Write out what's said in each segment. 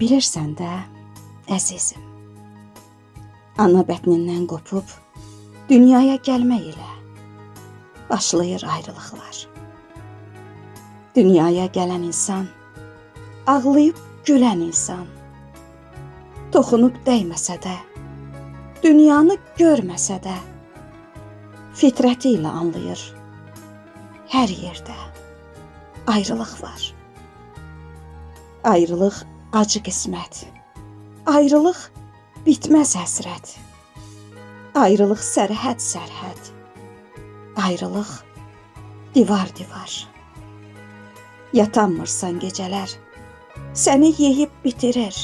Bilirsən də, əzizim, ana bətnindən qopub dünyaya gəlmək ilə başlayır ayrılıqlar. Dünyaya gələn insan, ağlayıb gülən insan, toxunub dəyməsə də, dünyanı görməsə də, fitrəti ilə anlayır. Hər yerdə ayrılıq var. Ayrılıq acı qismət. Ayrılıq bitməz həsrət. Ayrılıq sərhəd sərhəd. Ayrılıq divar divar. Yatanmırsan gecələr. Səni yeyib bitirir.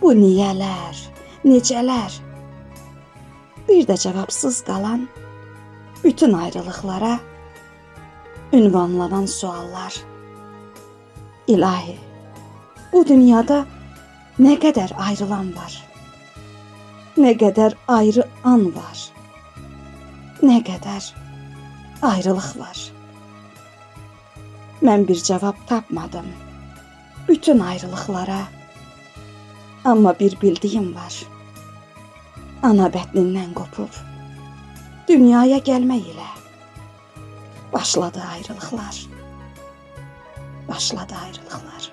Bu niyələr, necələr? Bir də cavabsız qalan bütün ayrılıqlara ünvanlanan suallar. İlahi, bu dünyada nə qədər ayrılan var? Nə qədər ayrı an var? Nə qədər ayrılıq var? Mən bir cavab tapmadım bütün ayrılıqlara. Amma bir bildiyim var. Ana bətnindən qopub dünyaya gəlmək ilə başladı ayrılıqlar. Başladı ayrılıqlar.